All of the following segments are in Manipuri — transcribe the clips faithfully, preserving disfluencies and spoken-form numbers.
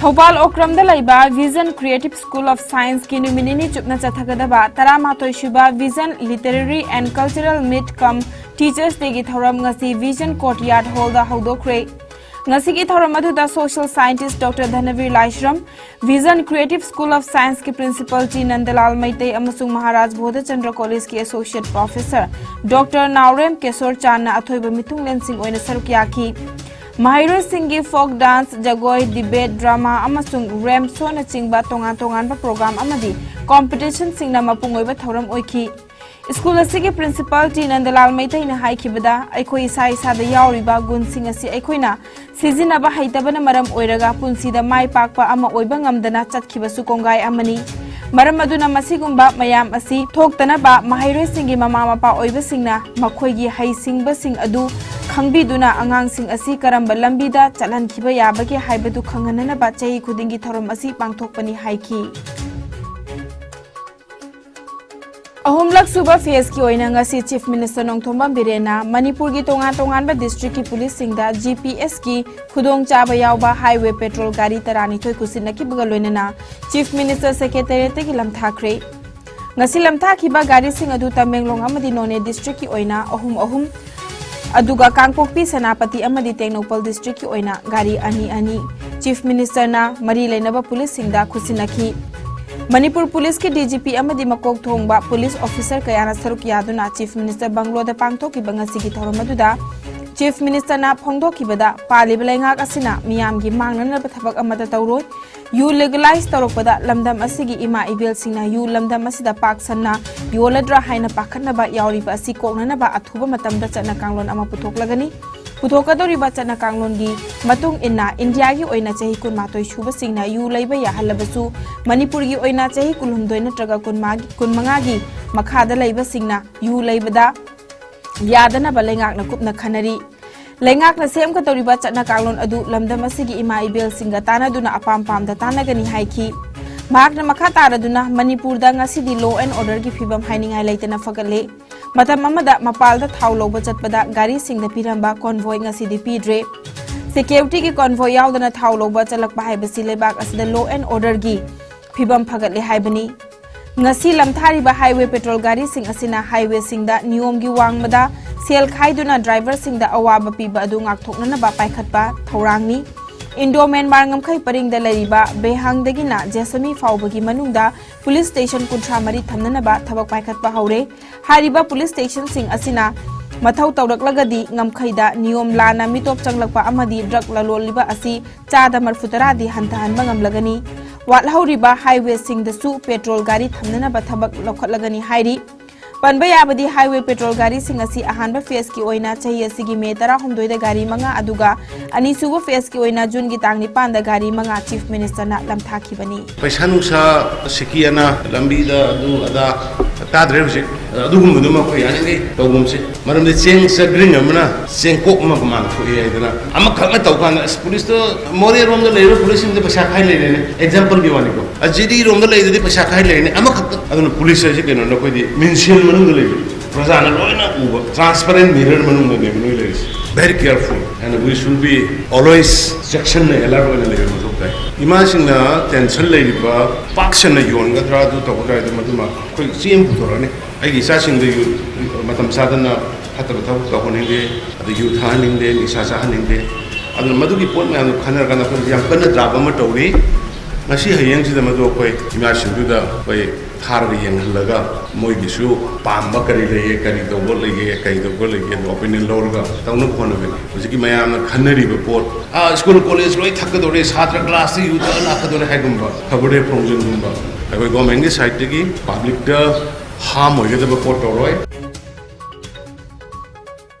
ꯊꯧꯕꯥꯜ ꯑꯣꯀ꯭ꯔꯝꯗ ꯂꯩꯕ Vision Creative School of Science ꯀꯤ ꯅꯨꯃꯤꯠ ꯅꯤꯅꯤ ꯆꯨꯞꯅ ꯆꯠꯊꯒꯗꯕ ꯇꯔꯥꯃꯥꯊꯣꯏ ꯁꯨꯕ Vision Literary and Cultural Meet cum Teachers Day ꯒꯤ ꯊꯧꯔꯝ ꯉꯁꯤ Vision Courtyard Hall ꯗ ꯍꯧꯗꯣꯛꯈ꯭ꯔꯦ꯫ ꯉꯁꯤꯒꯤ ꯊꯧꯔꯝ ꯑꯗꯨꯗ Social Scientist Doctor Dhanbir Laishram, Vision Creative School of Science ꯀꯤ Principal ꯖꯤ ꯅꯟꯗꯂꯥꯜ ꯃꯩꯇꯩ ꯑꯃꯁꯨꯡ ꯃꯍꯥꯔꯥꯖ ꯕꯣꯙꯆꯟꯗ꯭ꯔ College ꯀꯤ Associate Professor Doctor ꯅꯥꯎꯔꯦꯝ ꯀꯦꯁꯣꯔ ꯆꯥꯟꯅ ꯑꯊꯣꯏꯕ ꯃꯤꯊꯨꯡꯂꯦꯟꯁꯤꯡ ꯑꯣꯏꯅ ꯁꯔꯨꯛ ꯌꯥꯈꯤ꯫ ꯃꯍꯩꯔꯣꯏꯁꯤꯡꯒꯤ folk dance, ꯖꯒꯣꯏ, debate, drama ꯑꯃꯁꯨꯡ ramp show ꯅꯆꯤꯡꯕ ꯇꯣꯉꯥꯟ ꯇꯣꯉꯥꯟꯕ program ꯑꯃꯗꯤ competition ꯁꯤꯡꯅ ꯃꯄꯨꯡ ꯑꯣꯏꯕ ꯊꯧꯔꯝ ꯑꯣꯏꯈꯤ꯫ ꯁ꯭ꯀꯨꯜ ꯑꯁꯤꯒꯤ Principal ꯖꯤ ꯅꯟꯗꯂꯥꯜ ꯃꯩꯇꯩꯅ ꯍꯥꯏꯈꯤꯕꯗ, ꯑꯩꯈꯣꯏ ꯏꯁꯥ ꯏꯁꯥꯗ ꯌꯥꯎꯔꯤꯕ ꯒꯨꯟꯁꯤꯡ ꯑꯁꯤ ꯑꯩꯈꯣꯏꯅ ꯁꯤꯖꯤꯟꯅꯕ ꯍꯩꯇꯕꯅ ꯃꯔꯝ ꯑꯣꯏꯔꯒ ꯄꯨꯟꯁꯤꯗ ꯃꯥꯏ ꯄꯥꯛꯄ ꯑꯃ ꯑꯣꯏꯕ ꯉꯝꯗꯅ ꯆꯠꯈꯤꯕꯁꯨ ꯀꯣꯡꯒꯥꯏ ꯑꯃꯅꯤ꯫ ꯃꯔꯝ ꯑꯗꯨꯅ ꯃꯁꯤꯒꯨꯝꯕ ꯃꯌꯥꯝ ꯑꯁꯤ ꯊꯣꯛꯇꯅꯕ ꯃꯍꯩꯔꯣꯏꯁꯤꯡꯒꯤ ꯃꯃꯥ ꯃꯄꯥ ꯑꯣꯏꯕꯁꯤꯡꯅ ꯃꯈꯣꯏꯒꯤ ꯍꯩꯁꯤꯡꯕꯁꯤꯡ ꯑꯗꯨ ꯈꯪꯕꯤꯗꯨꯅ ꯑꯉꯥꯡꯁꯤꯡ ꯑꯁꯤ ꯀꯔꯝꯕ ꯂꯝꯕꯤꯗ ꯆꯠꯍꯟꯈꯤꯕ ꯌꯥꯕꯒꯦ ꯍꯥꯏꯕꯗꯨ ꯈꯪꯍꯟꯅꯅꯕ ꯆꯍꯤ ꯈꯨꯗꯤꯡꯒꯤ ꯊꯧꯔꯝ ꯑꯁꯤ ꯄꯥꯡꯊꯣꯛꯄꯅꯤ ꯍꯥꯏꯈꯤ꯫ ꯑꯍꯨꯝꯂꯛ ꯁꯨꯕ phase ꯀꯤ ꯑꯣꯏꯅ ꯉꯁꯤ Chief Minister ꯅꯣꯡꯊꯣꯝꯕꯝ ꯕꯤꯔꯦꯟꯅ ꯃꯅꯤꯄꯨꯔꯒꯤ ꯇꯣꯉꯥꯟ ꯇꯣꯉꯥꯟꯕ district ꯀꯤ police ꯁꯤꯡꯗ G P S ꯀꯤ ꯈꯨꯗꯣꯡꯆꯥꯕ ꯌꯥꯎꯕ highway patrol ꯒꯥꯔꯤ ꯇꯔꯥꯅꯤꯊꯣꯏ ꯈꯨꯠꯁꯤꯟꯅꯈꯤꯕꯒ ꯂꯣꯏꯅꯅ Chief Minister Secretariat ꯇꯒꯤ ꯂꯝꯊꯥꯈ꯭ꯔꯦ꯫ ꯉꯁꯤ ꯂꯝꯊꯥꯈꯤꯕ ꯒꯥꯔꯤꯁꯤꯡ ꯑꯗꯨ ꯇꯃꯦꯡꯂꯣꯡ ꯑꯃꯗꯤ ꯅꯣꯅꯦ district ꯀꯤ ꯑꯣꯏꯅ ꯑꯍꯨꯝ ꯑꯍꯨꯝ, ꯑꯗꯨꯒ ꯀꯥꯡꯄꯣꯛꯄꯤ, ꯁꯦꯅꯥꯄꯇꯤ ꯑꯃꯗꯤ ꯇꯦꯡꯅꯧꯄꯜ district ꯀꯤ ꯑꯣꯏꯅ ꯒꯥꯔꯤ ꯑꯅꯤ ꯑꯅꯤ꯫ Chief Minister ꯅ ꯃꯔꯤ ꯂꯩꯅꯕ police ꯁꯤꯡꯗ ꯈꯨꯠꯁꯤꯟꯅꯈꯤ꯫ ꯃꯅꯤꯄꯨꯔ police ꯀꯤ D G P ꯑꯃꯗꯤ ꯃꯀꯣꯛ ꯊꯣꯡꯕ police officer ꯀꯌꯥꯅ ꯁꯔꯨꯛ ꯌꯥꯗꯨꯅ Chief Minister bungalow ꯗ ꯄꯥꯡꯊꯣꯛꯈꯤꯕ ꯉꯁꯤꯒꯤ ꯊꯧꯔꯝ ꯑꯗꯨꯗ Chief Minister ꯅ ꯐꯣꯡꯗꯣꯛꯈꯤꯕꯗ, ꯄꯥꯜꯂꯤꯕ ꯂꯩꯉꯥꯛ ꯑꯁꯤꯅ ꯃꯤꯌꯥꯝꯒꯤ ꯃꯥꯡꯅꯅꯕ ꯊꯕꯛ ꯑꯃꯠꯇ ꯇꯧꯔꯣꯏ꯫ ꯌꯨ legalize ꯇꯧꯔꯛꯄꯗ ꯂꯝꯗꯝ ꯑꯁꯤꯒꯤ ꯏꯃꯥ ꯏꯕꯦꯜꯁꯤꯡꯅ ꯌꯨ ꯂꯝꯗꯝ ꯑꯁꯤꯗ ꯄꯥꯛ ꯁꯟꯅ ꯌꯣꯜꯂꯗ꯭ꯔꯥ ꯍꯥꯏꯅ ꯄꯥꯈꯠꯅꯕ ꯌꯥꯎꯔꯤꯕ ꯑꯁꯤ ꯀꯣꯛꯅꯅꯕ ꯑꯊꯨꯕ ꯃꯇꯝꯗ ꯆꯠꯅ ꯀꯥꯡꯂꯣꯟ ꯑꯃ ꯄꯨꯊꯣꯛꯂꯒꯅꯤ꯫ ꯄꯨꯊꯣꯛꯀꯗꯧꯔꯤꯕ ꯆꯠꯅ ꯀꯥꯡꯂꯣꯟꯒꯤ ꯃꯇꯨꯡ ꯏꯟꯅ ꯏꯟꯗꯤꯌꯥꯒꯤ ꯑꯣꯏꯅ ꯆꯍꯤ ꯀꯨꯟꯃꯥꯊꯣꯏ ꯁꯨꯕꯁꯤꯡꯅ ꯌꯨ ꯂꯩꯕ ꯌꯥꯍꯜꯂꯕꯁꯨ, ꯃꯅꯤꯄꯨꯔꯒꯤ ꯑꯣꯏꯅ ꯆꯍꯤ ꯀꯨꯟꯍꯨꯝꯗꯣꯏ ꯅꯠꯇ꯭ꯔꯒ ꯀꯨꯟꯃꯉꯥꯒꯤ ꯃꯈꯥꯗ ꯂꯩꯕꯁꯤꯡꯅ ꯌꯨ ꯂꯩꯕꯗ ꯌꯥꯗꯅꯕ ꯂꯩꯉꯥꯛꯅ ꯀꯨꯞꯅ ꯈꯟꯅꯔꯤ꯫ ꯂꯩꯉꯥꯛꯅ ꯁꯦꯝꯒꯗꯧꯔꯤꯕ ꯆꯠꯅ ꯀꯥꯡꯂꯣꯟ ꯑꯗꯨ ꯂꯝꯗꯝ ꯑꯁꯤꯒꯤ ꯏꯃꯥ ꯏꯕꯦꯜꯁꯤꯡꯒ ꯇꯥꯟꯅꯗꯨꯅ ꯑꯄꯥꯝ ꯄꯥꯝꯗ ꯇꯥꯟꯅꯒꯅꯤ ꯍꯥꯏꯈꯤ꯫ ꯃꯍꯥꯛꯅ ꯃꯈꯥ ꯇꯥꯔꯗꯨꯅ ꯃꯅꯤꯄꯨꯔꯗ ꯉꯁꯤꯗꯤ law and order ꯒꯤ ꯐꯤꯕꯝ ꯍꯥꯏꯅꯤꯡꯉꯥꯏ ꯂꯩꯇꯅ ꯐꯒꯠꯂꯦ꯫ ꯃꯇꯝ ꯑꯃꯗ ꯃꯄꯥꯜꯗ ꯊꯥꯎ ꯂꯧꯕ ꯆꯠꯄꯗ ꯒꯥꯔꯤꯁꯤꯡꯗ ꯄꯤꯔꯝꯕ convoy ꯉꯁꯤꯗꯤ ꯄꯤꯗ꯭ꯔꯦ꯫ ꯁꯦꯀ꯭ꯌꯨꯔꯤꯇꯤꯒꯤ ꯀꯣꯟꯚꯣꯏ ꯌꯥꯎꯗꯅ ꯊꯥꯎ ꯂꯧꯕ ꯆꯠꯂꯛꯄ ꯍꯥꯏꯕꯁꯤ ꯂꯩꯕꯥꯛ ꯑꯁꯤꯗ ꯂꯣ ꯑꯦꯟ ꯑꯣꯔꯗꯔꯒꯤ ꯐꯤꯕꯝ ꯐꯒꯠꯂꯦ ꯍꯥꯏꯕꯅꯤ꯫ ꯉꯁꯤ ꯂꯝꯊꯥꯔꯤꯕ ꯍꯥꯏꯋꯦ ꯄꯦꯇ꯭ꯔꯣꯜ ꯒꯥꯔꯤꯁꯤꯡ ꯑꯁꯤꯅ ꯍꯥꯏꯋꯦꯁꯤꯡꯗ ꯅꯤꯌꯣꯝꯒꯤ ꯋꯥꯡꯃꯗ ꯁꯦꯜ ꯈꯥꯏꯗꯨꯅ ꯗ꯭ꯔꯥꯏꯚꯔꯁꯤꯡꯗ ꯑꯋꯥꯕ ꯄꯤꯕ ꯑꯗꯨ ꯉꯥꯛꯊꯣꯛꯅꯅꯕ ꯄꯥꯏꯈꯠꯄ ꯊꯧꯔꯥꯡꯅꯤ꯫ ꯏꯟꯗꯣ ꯃ꯭ꯌꯥꯟꯃꯥꯔ ꯉꯝꯈꯩ ꯄꯔꯤꯡꯗ ꯂꯩꯔꯤꯕ ꯕꯦꯍꯥꯡꯗꯒꯤꯅ ꯖꯦꯁꯃꯤ ꯐꯥꯎꯕꯒꯤ ꯃꯅꯨꯡꯗ ꯄꯨꯂꯤꯁ ꯁ꯭ꯇꯦꯁꯟ ꯀꯨꯟꯊ꯭ꯔꯥ ꯃꯔꯤ ꯊꯝꯅꯅꯕ ꯊꯕꯛ ꯄꯥꯏꯈꯠꯄ ꯍꯧꯔꯦ꯫ ꯍꯥꯏꯔꯤꯕ ꯄꯨꯂꯤꯁ ꯁ꯭ꯇꯦꯁꯟꯁꯤꯡ ꯑꯁꯤꯅ ꯃꯊꯧ ꯇꯧꯔꯛꯂꯒꯗꯤ ꯉꯝꯈꯩꯗ ꯅꯤꯌꯣꯝ ꯂꯥꯟꯅ ꯃꯤꯇꯣꯞ ꯆꯪꯂꯛꯄ ꯑꯃꯗꯤ ꯗ꯭ꯔꯒ ꯂꯂꯣꯜꯂꯤꯕ ꯑꯁꯤ ꯆꯥꯗ ꯃꯔꯐꯨ ꯇꯔꯥꯗꯤ ꯍꯟꯊꯍꯟꯕ ꯉꯝꯂꯒꯅꯤ꯫ ꯋꯥꯠꯍꯧꯔꯤꯕ ꯍꯥꯏꯋꯦꯁꯤꯡꯗꯁꯨ ꯄꯦꯇ꯭ꯔꯣꯜ ꯒꯥꯔꯤ ꯊꯝꯅꯅꯕ ꯊꯕꯛ ꯂꯧꯈꯠꯂꯒꯅꯤ ꯍꯥꯏꯔꯤ꯫ ꯄꯟꯕ ꯌꯥꯕꯗꯤ ꯍꯥꯏꯋꯦ ꯄꯦꯇ꯭ꯔꯣꯜ ꯒꯥꯔꯤꯁꯤꯡ ꯑꯁꯤ ꯑꯍꯥꯟꯕ ꯐꯦꯖꯀꯤ ꯑꯣꯏꯅ ꯆꯍꯤ ꯑꯁꯤꯒꯤ ꯃꯦ ꯇꯔꯥꯍꯨꯝꯗꯣꯏꯗ ꯒꯥꯔꯤ ꯃꯉꯥ ꯑꯗꯨꯒ ꯑꯅꯤꯁꯨꯕ ꯐꯦꯖꯀꯤ ꯑꯣꯏꯅ ꯖꯨꯟꯒꯤ ꯇꯥꯡ ꯅꯤꯄꯥꯟꯗ ꯒꯥꯔꯤ ꯃꯉꯥ ꯆꯤꯐ ꯃꯤꯅꯤꯁꯇꯔꯅ ꯂꯝꯊꯥꯈꯤꯕꯅꯤ꯫ ꯄꯩꯁꯥ ꯅꯨꯡꯁꯥ, ꯁꯤꯀꯤ ꯑꯅꯥ, ꯂꯝꯕꯤꯗ ꯑꯗꯨ ꯑꯗꯥ ꯇꯥꯗ꯭ꯔꯦ ꯍꯧꯖꯤꯛ꯫ ꯑꯗꯨꯒꯨꯝꯕꯗꯨꯃ ꯑꯩꯈꯣꯏ ꯌꯥꯔꯤꯉꯩ ꯇꯧꯒꯨꯝꯁꯤ꯫ ꯃꯔꯝꯗꯤ ꯆꯦꯡ ꯆꯒ꯭ꯔꯤꯡ ꯑꯃꯅ ꯆꯦꯡꯀꯣꯛ ꯑꯃ ꯃꯥꯡ ꯊꯣꯛꯑꯦ ꯍꯥꯏꯗꯅ ꯑꯃꯈꯛꯅ ꯇꯧ ꯀꯥꯟꯗ, ꯑꯁ, ꯄꯨꯂꯤꯁꯇꯣ ꯃꯣꯔꯦꯔꯣꯝꯗ ꯂꯩꯔꯤꯕ ꯄꯨꯂꯤꯁꯁꯤꯡꯗ ꯄꯩꯁꯥ ꯈꯥꯏ ꯂꯩꯔꯦꯅꯦ, ꯑꯦꯛꯖꯥꯝꯄꯜꯒꯤ ꯋꯥꯅꯤꯀꯣ, ꯑ, ꯖꯤꯔꯤꯔꯣꯝꯗ ꯂꯩꯗꯨꯗꯤ ꯄꯩꯁꯥ ꯈꯥꯏ ꯂꯩꯔꯦꯅꯦ, ꯑꯃꯈꯛꯇ꯫ ꯑꯗꯨꯅ ꯄꯨꯂꯤꯁ ꯍꯥꯏꯁꯦ ꯀꯩꯅꯣ, ꯅꯈꯣꯏꯗꯤ ꯃꯤꯡꯁꯦꯜ ꯃꯅꯨꯡꯗ ꯂꯩꯕ, ꯄ꯭ꯔꯖꯥꯅ ꯂꯣꯏꯅ ꯎꯕ transparent mirror ꯃꯅꯨꯡꯗꯅꯦꯕ ꯅꯣꯏ ꯂꯩꯔꯤꯁꯦ꯫ Very careful and we should be always ꯆꯦꯛꯁꯤꯟꯅ alert ꯑꯣꯏꯅ ꯂꯩꯕ ꯃꯊꯧ ꯇꯥꯏ꯫ ꯏꯃꯥꯁꯤꯡꯅ ꯇꯦꯟꯁꯟ ꯂꯩꯔꯤꯕ ꯄꯥꯛ ꯁꯟꯅ ꯌꯣꯟꯒꯗ꯭ꯔꯥ, ꯑꯗꯨ ꯇꯧꯒꯗ꯭ꯔꯥ ꯍꯥꯏꯗꯨ ꯃꯗꯨꯃ ꯑꯩꯈꯣꯏ ꯆꯦ ꯑꯃ ꯄꯨꯊꯣꯔꯛꯑꯅꯤ꯫ ꯑꯩꯒꯤ ꯏꯆꯥꯁꯤꯡꯗ ꯌꯨ ꯃꯇꯝ ꯆꯥꯗꯅ ꯐꯠꯇꯕ ꯊꯕꯛ ꯇꯧꯍꯟꯅꯤꯡꯗꯦ, ꯑꯗ ꯌꯨ ꯊꯛꯍꯟꯅꯤꯡꯗꯦ, ꯅꯤꯁꯥ ꯆꯥꯍꯟꯅꯤꯡꯗꯦ꯫ ꯑꯗꯨꯅ ꯃꯗꯨꯒꯤ ꯄꯣꯠ ꯃꯌꯥꯝꯗꯨ ꯈꯟꯅꯔꯀꯥꯟꯗ ꯑꯩꯈꯣꯏ ꯌꯥꯝ ꯀꯟꯅ draft ꯑꯃ ꯇꯧꯔꯤ꯫ ꯉꯁꯤ ꯍꯌꯦꯡꯁꯤꯗ ꯃꯗꯨ ꯑꯩꯈꯣꯏ ꯏꯃꯥꯁꯤꯡꯗꯨꯗ ꯑꯩꯈꯣꯏ ꯊꯥꯔꯒ ꯌꯦꯡꯍꯜꯂꯒ ꯃꯣꯏꯒꯤꯁꯨ ꯄꯥꯝꯕ ꯀꯔꯤ ꯂꯩꯒꯦ, ꯀꯔꯤ ꯇꯧꯕ ꯂꯩꯒꯦ, ꯀꯔꯤ ꯇꯧꯕ ꯂꯩꯒꯦ ꯑꯗꯨ opinion ꯂꯧꯔꯒ ꯇꯧꯅꯕ ꯍꯣꯠꯅꯒꯅꯤ꯫ ꯍꯧꯖꯤꯛꯀꯤ ꯃꯌꯥꯝꯅ ꯈꯟꯅꯔꯤꯕ ꯄꯣꯠ, "ꯑꯥ, ꯁ꯭ꯀꯨꯜ ꯀꯣꯂꯦꯖ ꯂꯣꯏ ꯊꯛꯀꯗꯧꯔꯦ, ꯁꯥꯇ꯭ꯔ ꯀ꯭ꯂꯥꯁꯇ ꯌꯨ ꯊꯛꯑ ꯂꯥꯛꯀꯗꯧꯔꯦ" ꯍꯥꯏꯒꯨꯝꯕ ꯈꯕꯔꯗ ꯐꯣꯡꯖꯤꯟꯒꯨꯝꯕ ꯑꯩꯈꯣꯏ ꯒꯣꯔꯃꯦꯟꯒꯤ ꯁꯥꯏꯠꯇꯒꯤ ꯄꯕ꯭ꯂꯤꯛꯇ ꯍꯥꯔꯝ ꯑꯣꯏꯒꯗꯕ ꯄꯣꯠ ꯇꯧꯔꯣꯏ꯫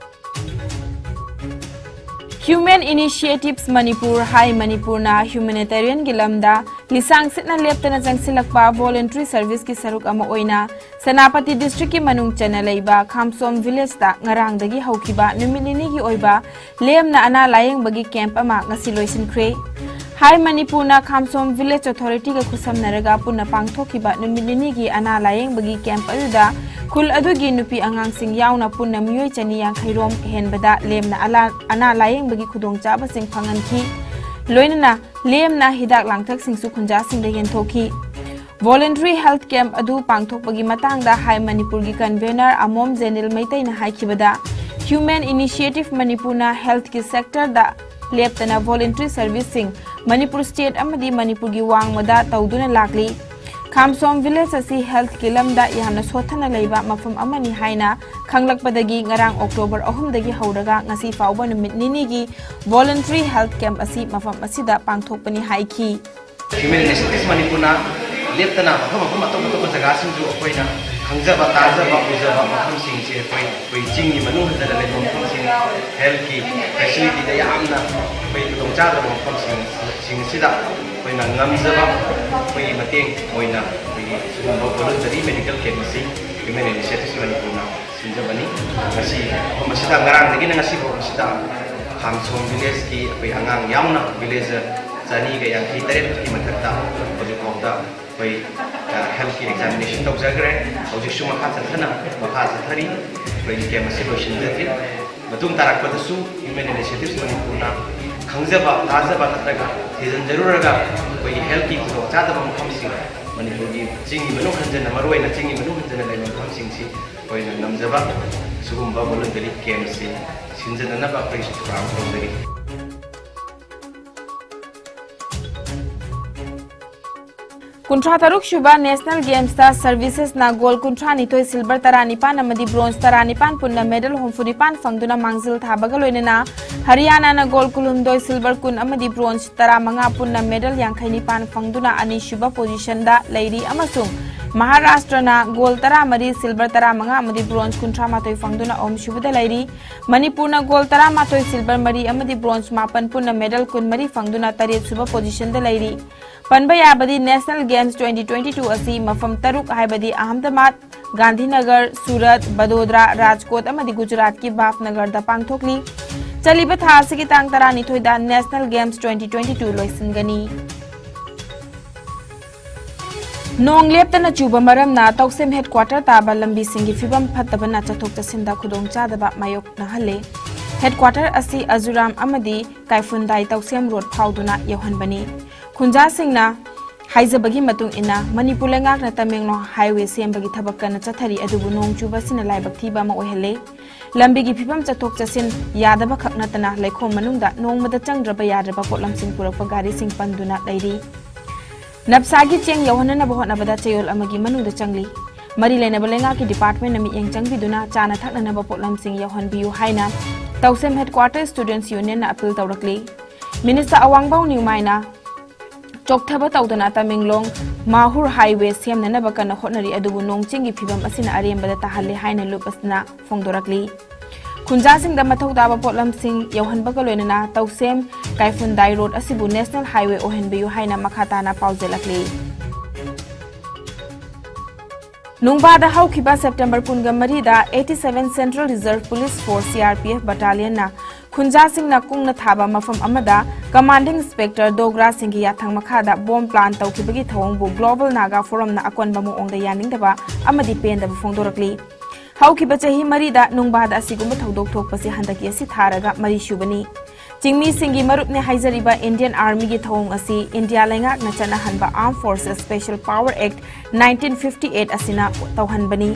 Human Initiatives Manipur ꯍꯥꯏ ꯃꯅꯤꯄꯨꯔꯅ humanitarianꯒꯤ ꯂꯝꯗ ꯂꯤꯁꯥꯡ ꯁꯤꯠꯅ ꯂꯦꯞꯇꯅ ꯆꯪꯁꯤꯜꯂꯛꯄ voluntary serviceꯀꯤ ꯁꯔꯨꯛ ꯑꯃ ꯑꯣꯏꯅ ꯁꯦꯅꯥꯄꯇꯤ districtꯀꯤ ꯃꯅꯨꯡ ꯆꯟꯅ ꯂꯩꯕ ꯈꯥꯝꯁꯣꯝ villageꯇ ꯉꯔꯥꯡꯗꯒꯤ ꯍꯧꯈꯤꯕ ꯅꯨꯃꯤꯠ ꯅꯤꯅꯤꯒꯤ ꯑꯣꯏꯕ ꯂꯦꯝꯅ ꯑꯅꯥ ꯂꯥꯌꯦꯡꯕꯒꯤ camp ꯑꯃ ꯉꯁꯤ ꯂꯣꯏꯁꯤꯟꯈ꯭ꯔꯦ꯫ ꯍꯥꯏ ꯃꯅꯤꯄꯨꯔꯅ ꯈꯥꯝꯁꯣꯝ ꯚꯤꯂꯦꯖ ꯑꯣꯊꯣꯔꯤꯇꯤꯒ ꯈꯨꯠꯁꯝꯅꯔꯒ ꯄꯨꯟꯅ ꯄꯥꯡꯊꯣꯛꯈꯤꯕ ꯅꯨꯃꯤꯠ ꯅꯤꯅꯤꯒꯤ ꯑꯅꯥ ꯂꯥꯌꯦꯡꯕꯒꯤ ꯀꯦꯝꯞ ꯑꯗꯨꯗ ꯈꯨꯜ ꯑꯗꯨꯒꯤ ꯅꯨꯄꯤ ꯑꯉꯥꯡꯁꯤꯡ ꯌꯥꯎꯅ ꯄꯨꯟꯅ ꯃꯤꯑꯣꯏ ꯆꯅꯤ ꯌꯥꯡꯈꯩ ꯔꯣꯝ ꯍꯦꯟꯕꯗ ꯂꯦꯝꯅ ꯑꯂꯥ-, ꯑꯅꯥ ꯂꯥꯌꯦꯡꯕꯒꯤ ꯈꯨꯗꯣꯡꯆꯥꯕꯁꯤꯡ ꯐꯪꯍꯟꯈꯤ꯫ ꯂꯣꯏꯅꯅ ꯂꯦꯝꯅ ꯍꯤꯗꯥꯛ ꯂꯥꯡꯊꯛꯁꯤꯡꯁꯨ ꯈꯨꯟꯖꯥꯁꯤꯡꯗ ꯌꯦꯟꯊꯣꯛꯈꯤ꯫ Voluntary health camp ꯑꯗꯨ ꯄꯥꯡꯊꯣꯛꯄꯒꯤ ꯃꯇꯥꯡꯗ ꯍꯥꯏ ꯃꯅꯤꯄꯨꯔꯒꯤ convener ꯑꯃꯣꯝ ꯖꯦꯅꯤꯜ ꯃꯩꯇꯩꯅ ꯍꯥꯏꯈꯤꯕꯗ, Human Initiative ꯃꯅꯤꯄꯨꯔꯅ health ꯀꯤ sector ꯗ ꯂꯦꯞꯇꯅ voluntary service ꯁꯤꯡ ꯃꯅꯤꯄꯨꯔ state ꯑꯃꯗꯤ ꯃꯅꯤꯄꯨꯔꯒꯤ ꯋꯥꯡꯃꯗ ꯇꯧꯗꯨꯅ ꯂꯥꯛꯂꯤ꯫ ꯈꯥꯝꯁꯣꯝ ꯚꯤꯂꯦꯖ ꯑꯁꯤ health ꯀꯤ ꯂꯝꯗ ꯌꯥꯝꯅ ꯁꯣꯠꯊꯅ ꯂꯩꯕ ꯃꯐꯝ ꯑꯃꯅꯤ ꯍꯥꯏꯅ ꯈꯪꯂꯛꯄꯗꯒꯤ ꯉꯔꯥꯡ ꯑꯣꯛꯇꯣꯕꯔ ꯑꯍꯨꯝꯗꯒꯤ ꯍꯧꯔꯒ ꯉꯁꯤ ꯐꯥꯎꯕ ꯅꯨꯃꯤꯠ ꯅꯤꯅꯤꯒꯤ voluntary health camp ꯑꯁꯤ ꯃꯐꯝ ꯑꯁꯤꯗ ꯄꯥꯡꯊꯣꯛꯄꯅꯤ ꯍꯥꯏꯈꯤ꯫ Human Initiatives ꯃꯅꯤꯄꯨꯔꯅ ꯂꯦꯞꯇꯅ ꯃꯐꯝ ꯃꯐꯝ ꯑꯇꯣꯞ ꯑꯇꯣꯞꯄ ꯖꯒꯥꯁꯤꯡꯁꯨ ꯑꯩꯈꯣꯏꯅ ꯈꯪꯖꯕ, ꯇꯥꯖꯕ, ꯎꯖꯕ ꯃꯐꯝꯁꯤꯡꯁꯦ ꯑꯩꯈꯣꯏ, ꯑꯩꯈꯣꯏ ꯆꯤꯡꯒꯤ ꯃꯅꯨꯡ ꯍꯟꯖꯤꯟꯅ ꯂꯩꯕ ꯃꯐꯝꯁꯤꯡ, health ꯀꯤ facility ꯗ ꯌꯥꯝꯅ ꯑꯩꯈꯣꯏ ꯈꯨꯗꯣꯡꯆꯥꯗꯕ ꯃꯐꯝꯁꯤꯡ, ꯁꯤꯡ ꯑꯁꯤꯗ ꯑꯩꯈꯣꯏꯅ ꯉꯝꯖꯕ ꯑꯩꯈꯣꯏꯒꯤ ꯃꯇꯦꯡ ꯑꯣꯏꯅ ꯑꯩꯈꯣꯏꯒꯤ ꯁꯤꯒꯨꯝꯕ voluntary medical camp ꯑꯁꯤ Human Initiatives ꯃꯅꯤꯄꯨꯔꯅ ꯁꯤꯟꯖꯕꯅꯤ꯫ ꯉꯁꯤ ꯃꯐꯝ ꯑꯁꯤꯗ, ꯉꯔꯥꯡꯗꯒꯤꯅ ꯉꯁꯤ ꯐꯥꯎꯕꯁꯤꯗ ꯈꯥꯝꯁꯣꯝ ꯚꯤꯂꯦꯖꯀꯤ ꯑꯩꯈꯣꯏ ꯑꯉꯥꯡ ꯌꯥꯎꯅ ꯚꯤꯂꯦꯖꯔ ꯆꯅꯤꯒ ꯌꯥꯡꯈꯩ ꯇꯔꯦꯠꯀꯤ ꯃꯊꯛꯇ ꯍꯧꯖꯤꯛ ꯐꯥꯎꯗ ꯑꯩꯈꯣꯏ, ꯑ, health ꯀꯤ examination ꯇꯧꯖꯈ꯭ꯔꯦ꯫ ꯍꯧꯖꯤꯛꯁꯨ ꯃꯈꯥ ꯆꯠꯊꯅ, ꯃꯈꯥ ꯆꯠꯊꯔꯤ꯫ ꯑꯩꯈꯣꯏꯒꯤ camp ꯑꯁꯤ ꯂꯣꯏꯁꯤꯟꯖꯗ꯭ꯔꯤ꯫ ꯃꯇꯨꯡ ꯇꯥꯔꯛꯄꯗꯁꯨ Human Initiatives ꯃꯅꯤꯄꯨꯔꯅ ꯈꯪꯖꯕ, ꯇꯥꯖꯕ ꯅꯠꯇ꯭ꯔꯒ ꯊꯤꯖꯤꯟꯖꯔꯨꯔꯒ ꯑꯩꯈꯣꯏꯒꯤ health ꯀꯤ ꯈꯨꯗꯣꯡꯆꯥꯗꯕ ꯃꯐꯝꯁꯤꯡ, ꯃꯅꯤꯄꯨꯔꯒꯤ ꯆꯤꯡꯒꯤ ꯃꯅꯨꯡ ꯍꯟꯖꯟꯅ, ꯃꯔꯨꯑꯣꯏꯅ ꯆꯤꯡꯒꯤ ꯃꯅꯨꯡ ꯍꯟꯖꯟꯅ ꯂꯩꯕ ꯃꯐꯝꯁꯤꯡꯁꯤ ꯑꯩꯈꯣꯏꯅ ꯉꯝꯖꯕ ꯁꯤꯒꯨꯝꯕ voluntary camp ꯁꯤ ꯁꯤꯟꯖꯅꯅꯕ ꯑꯩꯈꯣꯏ ꯊꯧꯔꯥꯡ ꯇꯧꯖꯔꯤ꯫ ꯀꯨꯟꯊ꯭ꯔꯥ ꯇꯔꯨꯛ ꯁꯨꯕ National Games ꯇ Services ꯅ gold ꯀꯨꯟꯊ꯭ꯔꯥ ꯅꯤꯊꯣꯏ, silver ꯇꯔꯥ ꯅꯤꯄꯥꯟ ꯑꯃꯗꯤ bronze ꯇꯔꯥ ꯅꯤꯄꯥꯟ ꯄꯨꯟꯅ medal ꯍꯨꯝꯐꯨ ꯅꯤꯄꯥꯟ ꯐꯪꯗꯨꯅ ꯃꯥꯡꯖꯤꯜ ꯊꯥꯕꯒ ꯂꯣꯏꯅꯅ ꯍꯔꯤꯌꯥꯅꯥꯅ gold ꯀꯨꯟꯍꯨꯝꯗꯣꯏ, silver ꯀꯨꯟ ꯑꯃꯗꯤ bronze ꯇꯔꯥ ꯃꯉꯥ ꯄꯨꯟꯅ medal ꯌꯥꯡꯈꯩ ꯅꯤꯄꯥꯟ ꯐꯪꯗꯨꯅ ꯑꯅꯤꯁꯨꯕ position ꯗ ꯂꯩꯔꯤ ꯑꯃꯁꯨꯡ ꯃꯍꯥꯔꯥꯁꯇ꯭ꯔꯅ gold ꯇꯔꯥ ꯃꯔꯤ, silver ꯇꯔꯥ ꯃꯉꯥ ꯑꯃꯗꯤ bronze ꯀꯨꯟꯊ꯭ꯔꯥ ꯃꯥꯊꯣꯏ ꯐꯪꯗꯨꯅ ꯑꯍꯨꯝꯁꯨꯕꯗ ꯂꯩꯔꯤ꯫ ꯃꯅꯤꯄꯨꯔꯅ gold ꯇꯔꯥ ꯃꯥꯊꯣꯏ, silver ꯃꯔꯤ ꯑꯃꯗꯤ bronze ꯃꯥꯄꯟ ꯄꯨꯟꯅ medal ꯀꯨꯟ ꯃꯔꯤ ꯐꯪꯗꯨꯅ ꯇꯔꯦꯠ ꯁꯨꯕ position ꯗ ꯂꯩꯔꯤ꯫ ꯄꯟꯕ ꯌꯥꯕꯗꯤ National Games twenty twenty-two ꯑꯁꯤ ꯃꯐꯝ ꯇꯔꯨꯛ ꯍꯥꯏꯕꯗꯤ ꯑꯍꯃꯗꯕꯥꯗ, ꯒꯥꯟꯙꯤꯅꯒꯔ, ꯁꯨꯔꯠ, ꯕꯗꯣꯗ꯭ꯔꯥ, ꯔꯥꯖꯀꯣꯠ ꯑꯃꯗꯤ ꯒꯨꯖꯔꯥꯠꯀꯤ ꯚꯥꯕꯅꯒꯔꯗ ꯄꯥꯡꯊꯣꯛꯂꯤ꯫ ꯆꯠꯂꯤꯕ ꯊꯥ ꯑꯁꯤꯒꯤ ꯇꯥꯡ ꯇꯔꯥꯅꯤꯊꯣꯏꯗ National Games twenty twenty-two ꯂꯣꯏꯁꯤꯟꯒꯅꯤ꯫ ꯅꯣꯡ ꯂꯦꯞꯇꯅ ꯆꯨꯕ ꯃꯔꯝꯅ ꯇꯧꯁꯦꯝ headquarter ꯇꯥꯕ ꯂꯝꯕꯤꯁꯤꯡꯒꯤ ꯐꯤꯕꯝ ꯐꯠꯇꯕꯅ ꯆꯠꯊꯣꯛ ꯆꯠꯁꯤꯟꯗ ꯈꯨꯗꯣꯡꯆꯥꯗꯕ ꯃꯥꯌꯣꯛꯅꯍꯜꯂꯦ꯫ Headquarter ꯑꯁꯤ ꯑꯖꯨꯔꯥꯝ ꯑꯃꯗꯤ ꯀꯥꯏꯐꯨꯟꯗꯥꯏ ꯇꯧꯁꯦꯝ road ꯐꯥꯎꯗꯨꯅ ꯌꯧꯍꯟꯕꯅꯤ꯫ ꯈꯨꯟꯖꯥꯁꯤꯡꯅ ꯍꯥꯏꯖꯕꯒꯤ ꯃꯇꯨꯡ ꯏꯟꯅ, ꯃꯅꯤꯄꯨꯔ ꯂꯩꯉꯥꯛꯅ ꯇꯃꯦꯡꯂꯣꯡ highway ꯁꯦꯝꯕꯒꯤ ꯊꯕꯛ ꯀꯟꯅ ꯆꯠꯊꯔꯤ, ꯑꯗꯨꯕꯨ ꯅꯣꯡ ꯆꯨꯕ ꯑꯁꯤꯅ ꯂꯥꯏꯕꯛ ꯊꯤꯕ ꯑꯃ ꯑꯣꯏꯍꯜꯂꯦ꯫ ꯂꯝꯕꯤꯒꯤ ꯐꯤꯕꯝ ꯆꯠꯊꯣꯛ ꯆꯠꯁꯤꯟ ꯌꯥꯗꯕ ꯈꯛ ꯅꯠꯇꯅ, ꯂꯩꯈꯣꯝ ꯃꯅꯨꯡꯗ ꯅꯣꯡꯃꯗ ꯆꯪꯗ꯭ꯔꯕ ꯌꯥꯗ꯭ꯔꯕ ꯄꯣꯠꯂꯝꯁꯤꯡ ꯄꯨꯔꯛꯄ ꯒꯥꯔꯤꯁꯤꯡ ꯄꯟꯗꯨꯅ ꯂꯩꯔꯤ꯫ ꯅꯞꯁꯥꯒꯤ ꯆꯦꯡ ꯌꯧꯍꯟꯅꯅꯕ ꯍꯣꯠꯅꯕꯗ ꯆꯌꯣꯜ ꯑꯃꯒꯤ ꯃꯅꯨꯡꯗ ꯆꯪꯂꯤ꯫ ꯃꯔꯤ ꯂꯩꯅꯕ ꯂꯩꯉꯥꯛꯀꯤ department ꯅ ꯃꯤꯠꯌꯦꯡ ꯆꯪꯕꯤꯗꯨꯅ ꯆꯥꯅ ꯊꯛꯅꯅꯕ ꯄꯣꯠꯂꯝꯁꯤꯡ ꯌꯧꯍꯟꯕꯤꯌꯨ ꯍꯥꯏꯅ ꯇꯧꯁꯦꯝ headquarter Students Union ꯅ appeal ꯇꯧꯔꯛꯂꯤ꯫ Minister ꯑꯋꯥꯡꯕꯧ ꯅ꯭ꯌꯨꯃꯥꯏꯅ ꯆꯣꯛꯊꯕ ꯇꯧꯗꯅ ꯇꯃꯦꯡꯂꯣꯡ ꯃꯥꯍꯨꯔ highway ꯁꯦꯝꯅꯅꯕ ꯀꯟꯅ ꯍꯣꯠꯅꯔꯤ, ꯑꯗꯨꯕꯨ ꯅꯣꯡ ꯆꯤꯡꯒꯤ ꯐꯤꯕꯝ ꯑꯁꯤꯅ ꯑꯔꯦꯝꯕꯗ ꯇꯥꯍꯜꯂꯦ ꯍꯥꯏꯅ ꯂꯨꯞ ꯑꯁꯤꯅ ꯐꯣꯡꯗꯣꯔꯛꯂꯤ꯫ ꯈꯨꯟꯖꯥꯁꯤꯡꯗ ꯃꯊꯧ ꯇꯥꯕ ꯄꯣꯠꯂꯝꯁꯤꯡ ꯌꯧꯍꯟꯕꯒ ꯂꯣꯏꯅꯅ ꯇꯧꯁꯦꯝ ꯀꯥꯏꯐꯨꯟꯗꯥꯏ road ꯑꯁꯤꯕꯨ National Highway ꯑꯣꯏꯍꯟꯕꯤꯌꯨ ꯍꯥꯏꯅ ꯃꯈꯥ ꯇꯥꯅ ꯄꯥꯎꯖꯦꯜꯂꯛꯂꯤ꯫ ꯅꯨꯡꯕꯥꯗ ꯍꯧꯈꯤꯕ September ꯀꯨꯟꯒ ꯃꯔꯤꯗ eighty seven Central Reserve Police Force, C R P F, battalion ꯅ ꯈꯨꯟꯖꯥꯁꯤꯡꯅ ꯀꯨꯡꯅ ꯊꯥꯕ ꯃꯐꯝ ꯑꯃꯗ Commanding Inspector ꯗꯣꯒ꯭ꯔꯥꯁꯤꯡꯒꯤ ꯌꯥꯊꯪ ꯃꯈꯥꯗ bomb plant ꯇꯧꯈꯤꯕꯒꯤ ꯊꯧꯑꯣꯡꯕꯨ Global Naga Forum ꯅ ꯑꯀꯣꯟꯕ ꯃꯑꯣꯡꯗ ꯌꯥꯅꯤꯡꯗꯕ ꯑꯃꯗꯤ ꯄꯦꯟꯗꯕ ꯐꯣꯡꯗꯣꯔꯛꯂꯤ꯫ ꯍꯧꯈꯤꯕ ꯆꯍꯤ ꯃꯔꯤꯗ ꯅꯨꯡꯕꯥꯗ ꯑꯁꯤꯒꯨꯝꯕ ꯊꯧꯗꯣꯛ ꯊꯣꯛꯄꯁꯤ ꯍꯟꯗꯛꯀꯤ ꯑꯁꯤ ꯊꯥꯔꯒ ꯃꯔꯤꯁꯨꯕꯅꯤ꯫ ꯆꯤꯡꯃꯤꯁꯤꯡꯒꯤ ꯃꯔꯨꯞꯅꯦ ꯍꯥꯏꯖꯔꯤꯕ Indian Army ꯒꯤ ꯊꯧꯑꯣꯡ ꯑꯁꯤ ꯏꯟꯗꯤꯌꯥ ꯂꯩꯉꯥꯛꯅ ꯆꯠꯅꯍꯟꯕ Armed Forces Special Power Act nineteen fifty eight ꯑꯁꯤꯅ ꯇꯧꯍꯟꯕꯅꯤ꯫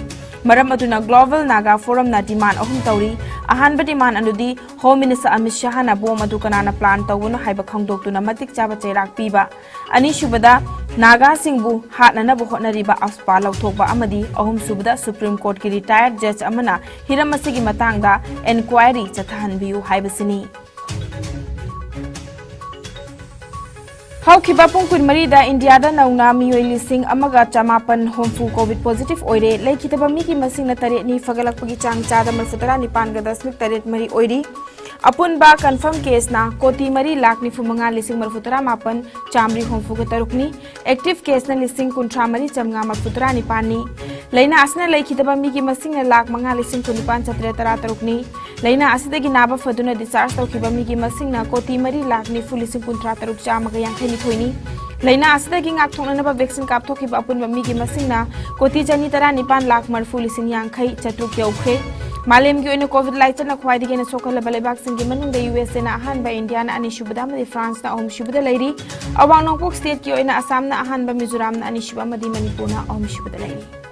ꯃꯔꯝ ꯑꯗꯨꯅ Global Naga Forum ꯅ demand ꯑꯍꯨꯝ ꯇꯧꯔꯤ꯫ ꯑꯍꯥꯟꯕ demand ꯑꯗꯨꯗꯤ Home Minister ꯑꯃꯤꯠ ꯁꯍꯥꯅ bomb ꯑꯗꯨ ꯀꯅꯥꯅ plant ꯇꯧꯕꯅꯣ ꯍꯥꯏꯕ ꯈꯪꯗꯣꯛꯇꯨꯅ ꯃꯇꯤꯛ ꯆꯥꯕ ꯆꯩꯔꯥꯛ ꯄꯤꯕ꯫ ꯑꯅꯤꯁꯨꯕꯗ, ꯅꯥꯒꯥꯁꯤꯡꯕꯨ ꯍꯥꯠꯅꯅꯕ ꯍꯣꯠꯅꯔꯤꯕ AFSPA ꯂꯧꯊꯣꯛꯄ ꯑꯃꯗꯤ ꯑꯍꯨꯝꯁꯨꯕꯗ, Supreme Court ꯀꯤ retired judge ꯑꯃꯅ ꯍꯤꯔꯝ ꯑꯁꯤꯒꯤ ꯃꯇꯥꯡꯗ enquiry ꯆꯠꯊꯍꯟꯕꯤꯌꯨ ꯍꯥꯏꯕꯁꯤꯅꯤ꯫ ꯍꯧꯈꯤꯕ ꯄꯨꯡ ꯀꯨꯟꯃꯔꯤꯗ ꯏꯟꯗꯤꯌꯥꯗ ꯅꯧꯅ ꯃꯤꯑꯣꯏ ꯂꯤꯁꯤꯡ ꯑꯃꯒ ꯆꯃꯥꯄꯟ ꯍꯨꯝꯐꯨ COVID positive ꯑꯣꯏꯔꯦ꯫ ꯂꯩꯈꯤꯗꯕ ꯃꯤꯒꯤ ꯃꯁꯤꯡꯅ ꯇꯔꯦꯠꯅꯤ, ꯐꯒꯠꯂꯛꯄꯒꯤ ꯆꯥꯡ ꯆꯥꯗ ꯃꯔꯤꯐꯨ ꯇꯔꯥꯅꯤꯄꯥꯟꯒ ꯗꯁꯃꯤꯛ ꯇꯔꯦꯠ ꯃꯔꯤ ꯑꯣꯏꯔꯤ꯫ ꯑꯄꯨꯟꯕ confirm case ꯅ ꯀꯣꯇꯤ ꯃꯔꯤ ꯂꯥꯈ ꯅꯤꯐꯨ ꯃꯉꯥ ꯂꯤꯁꯤꯡ ꯃꯔꯤꯐꯨ ꯇꯔꯥ ꯃꯥꯄꯟ ꯆꯥꯃꯔꯤ ꯍꯨꯝꯐꯨꯒ ꯇꯔꯨꯛꯅꯤ꯫ Active case ꯅ ꯂꯤꯁꯤꯡ ꯀꯨꯟꯊ꯭ꯔꯥ ꯃꯔꯤ ꯆꯥꯃꯉꯥ ꯃꯔꯤꯐꯨ ꯇꯔꯥ ꯅꯤꯄꯥꯟꯅꯤ꯫ ꯂꯥꯏꯅꯥ ꯑꯁꯤꯅ ꯂꯩꯈꯤꯗꯕ ꯃꯤꯒꯤ ꯃꯁꯤꯡꯅ ꯂꯥꯈ ꯃꯉꯥ ꯂꯤꯁꯤꯡ ꯀꯨꯟꯅꯤꯄꯥꯟ ꯆꯥꯇ꯭ꯔꯦꯠ ꯇꯔꯥ ꯇꯔꯨꯛꯅꯤ꯫ ꯂꯥꯏꯅꯥ ꯑꯁꯤꯗꯒꯤ ꯅꯥꯕ ꯐꯗꯨꯅ discharge ꯇꯧꯈꯤꯕ ꯃꯤꯒꯤ ꯃꯁꯤꯡꯅ ꯀꯣꯇꯤ ꯃꯔꯤ ꯂꯥꯈ ꯅꯤꯐꯨ ꯂꯤꯁꯤꯡ ꯀꯨꯟꯊ꯭ꯔꯥ ꯇꯔꯨꯛ ꯆꯥꯝꯃꯒ ꯌꯥꯡꯈꯩ ꯅꯤꯊꯣꯏꯅꯤ꯫ ꯂꯥꯏꯅꯥ ꯑꯁꯤꯗꯒꯤ ꯉꯥꯛꯊꯣꯛꯅꯅꯕ vaccine ꯀꯥꯞꯊꯣꯛꯈꯤꯕ ꯑꯄꯨꯟꯕ ꯃꯤꯒꯤ ꯃꯁꯤꯡꯅ ꯀꯣꯇꯤ ꯆꯅꯤ ꯇꯔꯥꯅꯤꯄꯥꯟ ꯂꯥꯈ ꯃꯔꯤꯐꯨ ꯂꯤꯁꯤꯡ ꯌꯥꯡꯈꯩ ꯆꯥꯇ꯭ꯔꯨꯛ ꯌꯧꯈ꯭ꯔꯦ꯫ ꯃꯥꯂꯦꯝꯒꯤ ꯑꯣꯏꯅ COVID ꯂꯥꯏꯆꯠꯅ ꯈ꯭ꯋꯥꯏꯗꯒꯤ ꯍꯦꯟꯅ ꯁꯣꯛꯍꯜꯂꯕ ꯂꯩꯕꯥꯛꯁꯤꯡꯒꯤ ꯃꯅꯨꯡꯗ ꯌꯨ ꯑꯦꯁ ꯑꯦꯅ ꯑꯍꯥꯟꯕ, ꯏꯟꯗꯤꯌꯥꯅ ꯑꯅꯤꯁꯨꯕꯗ ꯑꯃꯗꯤ ꯐ꯭ꯔꯥꯟꯁꯅ ꯑꯍꯨꯝꯁꯨꯕꯗ ꯂꯩꯔꯤ꯫ ꯑꯋꯥꯡ ꯅꯣꯡꯄꯣꯛ stateꯀꯤ ꯑꯣꯏꯅ ꯑꯁꯥꯝꯅ ꯑꯍꯥꯟꯕ, ꯃꯤꯖꯣꯔꯥꯝꯅ ꯑꯅꯤꯁꯨꯕ ꯑꯃꯗꯤ ꯃꯅꯤꯄꯨꯔꯅ ꯑꯍꯨꯝꯁꯨꯕꯗ ꯂꯩꯔꯤ꯫